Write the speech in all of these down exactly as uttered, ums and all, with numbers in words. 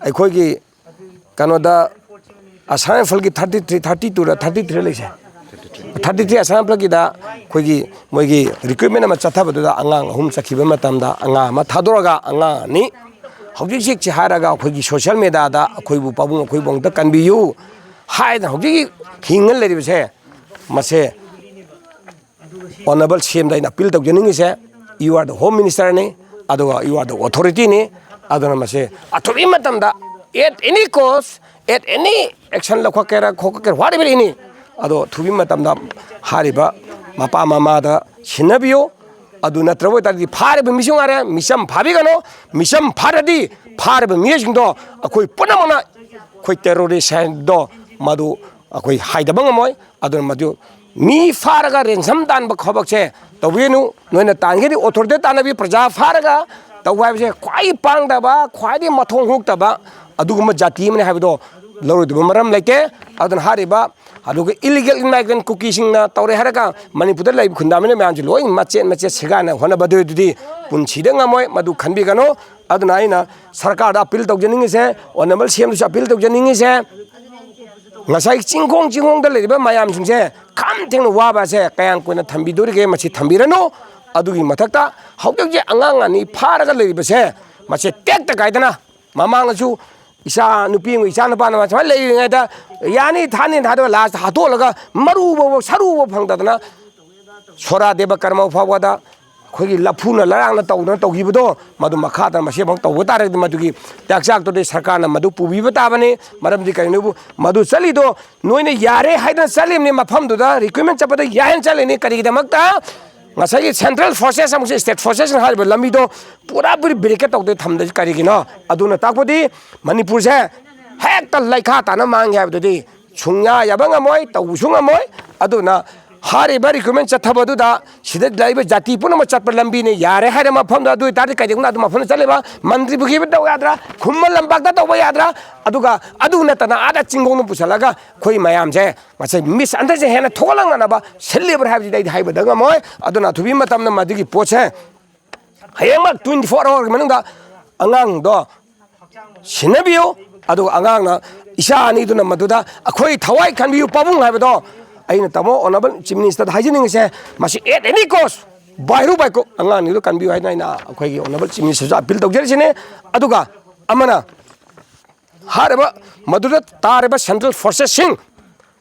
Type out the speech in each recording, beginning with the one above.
ꯑꯩꯈꯣꯏꯒꯤ ꯀꯩꯅꯣꯗ ꯑꯁꯥꯝ ꯔꯥꯏꯐꯜꯒꯤ thirty three, thirty two, thirty three ꯂꯩꯁꯦ꯫ ꯊꯥꯔꯇꯤ ꯊ꯭ꯔꯤ ꯑꯁꯥꯝ ꯔꯥꯏꯐꯜꯒꯤꯗ ꯑꯩꯈꯣꯏꯒꯤ ꯃꯣꯏꯒꯤ ꯔꯤꯀ꯭ꯔꯨꯠꯃꯦꯟ ꯑꯃ ꯆꯠꯊꯕꯗꯨꯗ ꯑꯉꯥꯡ ꯑꯍꯨꯝ ꯆꯠꯈꯤꯕ ꯃꯇꯝꯗ ꯑꯉꯥꯡ ꯑꯃ ꯊꯥꯗꯣꯔꯛꯑꯒ ꯑꯉꯥꯡ ꯑꯅꯤ ꯍꯧꯖꯤꯛ ꯍꯧꯖꯤꯛꯁꯤ ꯍꯥꯏꯔꯒ ꯑꯩꯈꯣꯏꯒꯤ ꯁꯣꯁꯤꯌꯦꯜ ꯃꯦꯗꯤꯌꯥꯗ ꯑꯩꯈꯣꯏꯕꯨ ꯄꯥꯕꯨꯡ ꯑꯩꯈꯣꯏꯕꯨ ꯑꯝꯇ ꯀꯟꯕꯤꯌꯨ ꯍꯥꯏꯗꯅ ꯍꯧꯖꯤꯛ ꯍꯤꯡꯉ ꯂꯩꯔꯤꯕꯁꯦ, ꯃꯁꯦ ꯑꯣꯅꯔꯦꯕꯜ ꯁꯤ ꯑꯦꯝꯗ ꯑꯩꯅ ꯑꯄꯤꯜ ꯇꯧꯖꯅꯤꯡꯉꯤꯁꯦ, you are the home ministerꯅꯤ, ꯑꯗꯨꯒ you are the authorityꯅꯤ꯫ ꯑꯗꯨꯅ ꯃꯁꯦ ꯑꯊꯨꯕꯤ ꯃꯇꯝꯗ, at any cost, at any action ꯂꯧꯈꯠꯀꯦꯔꯥ ꯈꯣꯠꯀꯦꯔꯥ, whatever any, ꯑꯗꯣ ꯑꯊꯨꯕꯤ ꯃꯇꯝꯗ ꯍꯥꯏꯔꯤꯕ ꯃꯄꯥ ꯃꯃꯥꯗ ꯁꯤꯟꯅꯕꯤꯌꯨ꯫ ꯑꯗꯨ ꯅꯠꯇ꯭ꯔꯕ ꯑꯣꯏꯇꯥꯔꯗꯤ ꯐꯥꯔꯤꯕ ꯃꯤꯁꯨ ꯉꯥꯏꯔꯦ, ꯃꯤꯆꯝ ꯐꯥꯕꯤꯒꯅꯨ꯫ ꯃꯤꯆꯝ ꯐꯥꯔꯗꯤ ꯐꯥꯔꯤꯕ ꯃꯤꯑꯣꯏꯁꯤꯡꯗꯣ ꯑꯩꯈꯣꯏ ꯄꯨꯝꯅꯃꯛꯅ ꯑꯩꯈꯣꯏ ꯇꯦꯔꯣꯔꯤꯁ ꯍꯥꯏꯗꯣ ꯃꯗꯨ ꯑꯩꯈꯣꯏ ꯍꯥꯏꯗꯕ ꯉꯝꯃꯣꯏ꯫ ꯑꯗꯨꯅ ꯃꯗꯨ ꯃꯤ ꯐꯥꯔꯒ ꯔꯦꯟꯁꯝ ꯇꯥꯟꯕ ꯊꯕꯛꯁꯦ ꯇꯧꯕꯤꯒꯅꯨ꯫ ꯅꯣꯏꯅ ꯇꯥꯟꯒꯦꯗꯤ ꯑꯣꯊꯣꯔꯤꯇꯤ ꯇꯥꯟꯅꯕꯤ, ꯄ꯭ꯔꯖꯥ ꯐꯥꯔꯒ ꯇꯧꯕ ꯍꯥꯏꯕꯁꯦ ꯈ꯭ꯋꯥꯏ ꯄꯥꯡꯗꯕ, ꯈ꯭ꯋꯥꯏꯗꯒꯤ ꯃꯊꯣꯡ ꯍꯨꯛꯇꯕ ꯑꯗꯨꯒꯨꯝꯕ ꯖꯥꯇꯤ ꯑꯃꯅꯤ ꯍꯥꯏꯕꯗꯣ ꯂꯧꯔꯣꯏꯗꯕ ꯃꯔꯝ ꯂꯩꯇꯦ꯫ ꯑꯗꯨꯅ ꯍꯥꯏꯔꯤꯕ ꯑꯗꯨꯒ ꯏꯂꯤꯒꯦꯜ ꯏꯃꯥꯏꯒ꯭ꯔꯦꯟ ꯀꯨꯀꯤꯁꯤꯡꯅ ꯇꯧꯔꯦ ꯍꯥꯏꯔꯒ ꯃꯅꯤꯄꯨꯔꯗ ꯂꯩꯕ ꯈꯨꯟꯗꯥꯃꯤꯅ ꯃꯌꯥꯝꯁꯦ ꯂꯣꯏ ꯃꯆꯦꯠ ꯃꯆꯦꯠ ꯁꯦꯒꯥꯏꯅ ꯍꯣꯠꯅꯕꯗꯨꯗꯤ ꯄꯨꯟꯁꯤꯗ ꯉꯝꯃꯣꯏ꯫ ꯃꯗꯨ ꯈꯟꯕꯤꯒꯅꯨ꯫ ꯑꯗꯨꯅ ꯑꯩꯅ ꯁꯔꯀꯥꯔꯗ ꯑꯄꯤꯜ ꯇꯧꯖꯅꯤꯡꯉꯤꯁꯦ, ꯑꯣꯅꯔꯦꯕꯜ ꯁꯤ ꯑꯦꯝꯗꯁꯨ ꯑꯄꯤꯜ ꯇꯧꯖꯅꯤꯡꯉꯤꯁꯦ, ꯉꯁꯥꯏ ꯆꯤꯡꯈꯣꯡ ꯆꯤꯡꯈꯣꯡꯗ ꯂꯩꯔꯤꯕ ꯃꯌꯥꯝꯁꯤꯡꯁꯦ ꯈꯝ ꯊꯦꯡꯅ ꯋꯥꯕ ꯑꯁꯦ ꯀꯌꯥꯝ ꯀꯨꯏꯅ ꯊꯝꯕꯤꯗꯣꯔꯤꯒꯦ? ꯃꯁꯤ ꯊꯝꯕꯤꯔꯅꯨ꯫ ꯑꯗꯨꯒꯤ ꯃꯊꯛꯇ ꯍꯧꯖꯤꯛ ꯍꯧꯖꯤꯛ ꯑꯉꯥꯡ ꯑꯅꯤ ꯐꯥꯔꯒ ꯂꯩꯔꯤꯕꯁꯦ, ꯃꯁꯤ ꯇꯦꯛꯇ ꯀꯥꯏꯗꯅ ꯃꯃꯥꯡꯗꯁꯨ ꯏꯆꯥ ꯅꯨꯄꯤ ꯑꯃꯒ ꯏꯆꯥ ꯅꯨꯄꯥꯅ ꯁꯨꯃꯥꯏꯅ ꯂꯩꯔꯤꯉꯩꯗ ꯌꯥꯅꯤ ꯊꯥꯅꯤ ꯊꯥꯗꯣꯛꯑ ꯂꯥꯁꯇ ꯍꯥꯠꯇꯣꯛꯍꯜꯂꯒ ꯃꯔꯨ ꯐꯥꯎꯕ ꯁꯔꯨ ꯐꯥꯎꯕ ꯐꯪꯗꯗꯅ ꯁꯣꯔꯥ ꯗꯦꯕ ꯀꯔꯃ ꯐꯥꯎꯕꯗ ꯑꯩꯈꯣꯏꯒꯤ ꯂꯐꯨꯅ ꯂꯩꯔꯥꯡꯅ ꯇꯧꯗꯅ ꯇꯧꯈꯤꯕꯗꯣ, ꯃꯗꯨ ꯃꯈꯥ ꯇꯥꯅ ꯃꯁꯤ ꯑꯃꯨꯛ ꯇꯧꯕ ꯇꯥꯔꯒꯗꯤ ꯃꯗꯨꯒꯤ ꯇꯥꯛꯆꯥꯛꯇꯨꯗꯤ ꯁꯔꯀꯥꯔꯅ ꯃꯗꯨ ꯄꯨꯕꯤꯕ ꯇꯥꯕꯅꯤ꯫ ꯃꯔꯝꯗꯤ ꯀꯔꯤꯅꯣꯕꯨ ꯃꯗꯨ ꯆꯠꯂꯤꯗꯣ ꯅꯣꯏꯅ ꯌꯥꯔꯦ ꯍꯥꯏꯗꯅ ꯆꯠꯂꯤꯕꯅꯤ, ꯃꯐꯝꯗꯨꯗ ꯔꯤꯀ꯭ꯔꯨꯠꯃꯦꯟ ꯆꯠꯄꯗ ꯌꯥꯏ ꯍꯥꯏꯅ ꯆꯠꯂꯤꯅꯤ꯫ ꯀꯔꯤꯒꯤꯗꯃꯛꯇ? ꯉꯁꯥꯏꯒꯤ ꯁꯦꯟꯇ꯭ꯔꯦꯜ ꯐꯣꯔꯁꯦꯁ ꯑꯃꯁꯨꯡ ꯁ꯭ꯇꯦꯠ ꯐꯣꯔꯁꯦꯁꯅ ꯍꯥꯏꯔꯤꯕ ꯂꯝꯕꯤꯗꯣ ꯄꯨꯔꯥ ꯄꯨꯔꯤ ꯕꯦꯔꯤꯀꯦꯠ ꯇꯧꯗꯅ ꯊꯝꯗꯣꯏꯁꯤ ꯀꯔꯤꯒꯤꯅꯣ? ꯑꯗꯨꯅ ꯇꯥꯛꯄꯗꯤ ꯃꯅꯤꯄꯨꯔꯁꯦ ꯍꯦꯛꯇ ꯂꯩꯈꯥ ꯇꯥꯅ ꯃꯥꯡꯒꯦ ꯍꯥꯏꯕꯗꯨꯗꯤ ꯁꯨꯡꯌꯥ ꯌꯥꯕ ꯉꯝꯃꯣꯏ, ꯇꯧꯕꯁꯨ ꯉꯝꯃꯣꯏ꯫ ꯑꯗꯨꯅ ꯍꯥꯏꯔꯤꯕ ꯔꯤꯀ꯭ꯔꯨꯠꯃꯦꯟ ꯆꯠꯊꯕꯗꯨꯗ ꯁꯤꯗ ꯂꯩꯔꯤꯕ ꯖꯥꯇꯤ ꯄꯨꯝꯅꯃꯛ ꯆꯠꯄ ꯂꯝꯕꯤꯅꯤ, ꯌꯥꯔꯦ ꯍꯥꯏꯔ ꯃꯐꯝꯗ꯫ ꯑꯗꯨ ꯑꯣꯏꯇꯥꯔꯗꯤ ꯀꯩꯗꯧꯅ ꯑꯗꯨ ꯃꯐꯝꯗ ꯆꯠꯂꯤꯕ? ꯃꯟꯇ꯭ꯔꯤ ꯄꯨꯈ꯭ꯔꯤꯗ ꯇꯧꯕ ꯌꯥꯗ꯭ꯔꯥ? ꯈꯨꯃꯟ ꯂꯝꯄꯥꯛꯇ ꯇꯧꯕ ꯌꯥꯗ꯭ꯔꯥ? ꯑꯗꯨꯒ ꯑꯗꯨ ꯅꯠꯇꯅ ꯑꯥꯗ ꯆꯤꯡꯈꯣꯡꯗ ꯄꯨꯁꯜꯂꯒ ꯑꯩꯈꯣꯏ ꯃꯌꯥꯝꯁꯦ ꯉꯁꯥꯏ ꯃꯤꯁ ꯑꯟꯗꯔꯁꯦ ꯍꯦꯟꯅ ꯊꯣꯛꯍꯜꯂꯛꯅꯅꯕ ꯁꯤꯜꯂꯤꯕ꯭ꯔꯥ ꯍꯥꯏꯕꯁꯤꯗꯤ ꯑꯩꯗꯤ ꯍꯥꯏꯕꯗ ꯉꯝꯃꯣꯏ꯫ ꯑꯗꯨꯅ ꯑꯊꯨꯕꯤ ꯃꯇꯝꯗ ꯃꯗꯨꯒꯤ ꯄꯣꯠꯁꯦ ꯍꯌꯦꯡꯃꯛ ꯇ꯭ꯋꯦꯟꯇꯤ ꯐꯣꯔ ꯑꯋꯥꯔꯒꯤ ꯃꯅꯨꯡꯗ ꯑꯉꯥꯡꯗꯣ ꯁꯤꯟꯅꯕꯤꯌꯨ꯫ ꯑꯗꯨꯒ ꯑꯉꯥꯡꯅ, ꯏꯆꯥ ꯑꯅꯤꯗꯨꯅ ꯃꯗꯨꯗ ꯑꯩꯈꯣꯏ ꯊꯋꯥꯏ ꯀꯟꯕꯤꯌꯨ ꯄꯥꯕꯨꯡ ꯍꯥꯏꯕꯗꯣ, ꯑꯩꯅ ꯇꯥꯃꯣ ꯑꯣꯅꯔꯦꯕꯜ ꯆꯤꯐ ꯃꯤꯅꯤꯁꯇꯔꯗ ꯍꯥꯏꯖꯅꯤꯡꯉꯤꯁꯦ, ꯃꯁꯤ at any cost, by hook or by crook, ꯑꯉꯥꯡ ꯑꯅꯤꯗꯨ ꯀꯟꯕꯤꯌꯨ ꯍꯥꯏꯗꯅ ꯑꯩꯅ ꯑꯩꯈꯣꯏꯒꯤ ꯑꯣꯅꯔꯦꯕꯜ ꯆꯤꯐ ꯃꯤꯅꯤꯁꯇꯔꯁꯨ ꯑꯄꯤꯜ ꯇꯧꯖꯔꯤꯁꯤꯅꯤ꯫ ꯑꯗꯨꯒ ꯑꯃꯅ, ꯍꯥꯏꯔꯤꯕ ꯃꯗꯨꯗ ꯇꯥꯔꯤꯕ ꯁꯦꯟꯇ꯭ꯔꯦꯜ ꯐꯣꯔꯁꯦꯁꯁꯤꯡ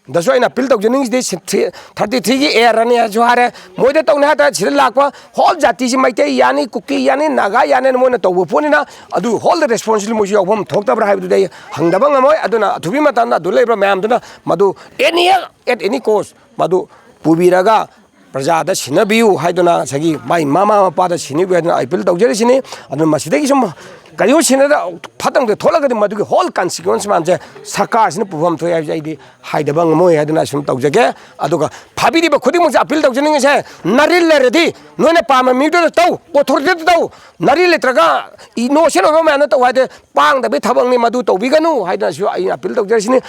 ꯗꯁꯨ ꯑꯩꯅ ꯑꯄꯤꯜ ꯇꯧꯖꯅꯤꯡꯉꯤꯁꯤꯗꯤ, ꯊꯥꯔꯇꯤ ꯊ꯭ꯔꯤꯒꯤ ꯑꯦ ꯑꯥꯔ ꯑꯦꯟ ꯑꯦꯁꯨ ꯍꯥꯏꯔꯦ, ꯃꯣꯏꯗ ꯇꯧꯅꯤ ꯍꯥꯏ ꯇꯥꯔꯗꯤ ꯁꯤꯗ ꯂꯥꯛꯄ ꯍꯣꯜ ꯖꯥꯇꯤꯁꯤ, ꯃꯩꯇꯩ ꯌꯥꯅꯤ, ꯀꯨꯀꯤ ꯌꯥꯅꯤ, ꯅꯥꯒꯥ ꯌꯥꯅꯤ, ꯃꯣꯏꯅ ꯇꯧꯕ ꯄꯣꯠꯅꯤꯅ, ꯑꯗꯨ ꯍꯣꯜꯗ ꯔꯦꯁꯄꯣꯟꯁꯤꯕꯤꯂꯤꯇꯤ ꯃꯣꯏꯁꯨ ꯌꯥꯎꯐꯝ ꯊꯣꯛꯇꯕ꯭ꯔꯥ ꯍꯥꯏꯕꯗꯨꯗꯤ ꯑꯩ ꯍꯪꯗꯕ ꯉꯝꯃꯣꯏ꯫ ꯑꯗꯨꯅ ꯑꯊꯨꯕꯤ ꯃꯇꯝꯗ ꯑꯗꯨ ꯂꯩꯕ ꯃꯌꯥꯝꯗꯨꯅ ꯃꯗꯨ any, at any cost ꯃꯗꯨ ꯄꯨꯕꯤꯔꯒ ꯄ꯭ꯔꯖꯥꯗ ꯁꯤꯟꯅꯕꯤꯌꯨ ꯍꯥꯏꯗꯨꯅ ꯉꯁꯥꯏꯒꯤ ꯃꯥꯏ ꯃꯃꯥ ꯃꯄꯥꯗ ꯁꯤꯟꯅꯕꯤꯌꯨ ꯍꯥꯏꯗꯨꯅ ꯑꯩ ꯑꯄꯤꯜ ꯇꯧꯖꯔꯤꯁꯤꯅꯤ꯫ ꯑꯗꯨꯅ ꯃꯁꯤꯗꯒꯤ ꯁꯨꯝ ꯀꯔꯤꯒꯨꯝꯕ ꯁꯤꯟꯅꯗ ꯐꯠꯇꯕꯗ ꯊꯣꯛꯂꯒꯗꯤ ꯃꯗꯨꯒꯤ ꯍꯣꯜ ꯀꯟꯁꯤꯀ꯭ꯋꯦꯟꯁ ꯃꯌꯥꯝꯁꯦ ꯁꯔꯀꯥꯔꯁꯤꯅ ꯄꯨꯐꯝ ꯊꯣꯛꯑꯦ ꯍꯥꯏꯕꯁꯦ ꯑꯩꯗꯤ ꯍꯥꯏꯗꯕ ꯉꯝꯃꯣꯏ ꯍꯥꯏꯗꯨꯅ ꯁꯨꯝ ꯇꯧꯖꯒꯦ꯫ ꯑꯗꯨꯒ ꯐꯥꯕꯤꯔꯤꯕ ꯈꯨꯗꯤꯡꯃꯛꯁꯦ ꯑꯄꯤꯜ ꯇꯧꯖꯅꯤꯡꯉꯤꯁꯦ, ꯅꯔꯤꯜ ꯂꯩꯔꯗꯤ ꯅꯣꯏꯅ ꯄꯥꯝꯕ ꯃꯤꯗꯨꯗ ꯇꯧ, ꯑꯣꯊꯣꯔꯤꯇꯤꯗ ꯇꯧ, ꯅꯔꯤꯜ ꯂꯩꯇ꯭ꯔꯒ ꯏꯅꯣꯁꯦꯟ ꯑꯣꯏꯕ ꯃꯌꯥꯝꯅ ꯇꯧ ꯍꯥꯏꯗꯤ ꯄꯥꯡꯗꯕꯒꯤ ꯊꯕꯛꯅꯤ, ꯃꯗꯨ ꯇꯧꯕꯤꯒꯅꯨ ꯍꯥꯏꯗꯅꯁꯨ ꯑꯩꯅ ꯑꯄꯤꯜ ꯇꯧꯖꯔꯤꯁꯤꯅꯤ꯫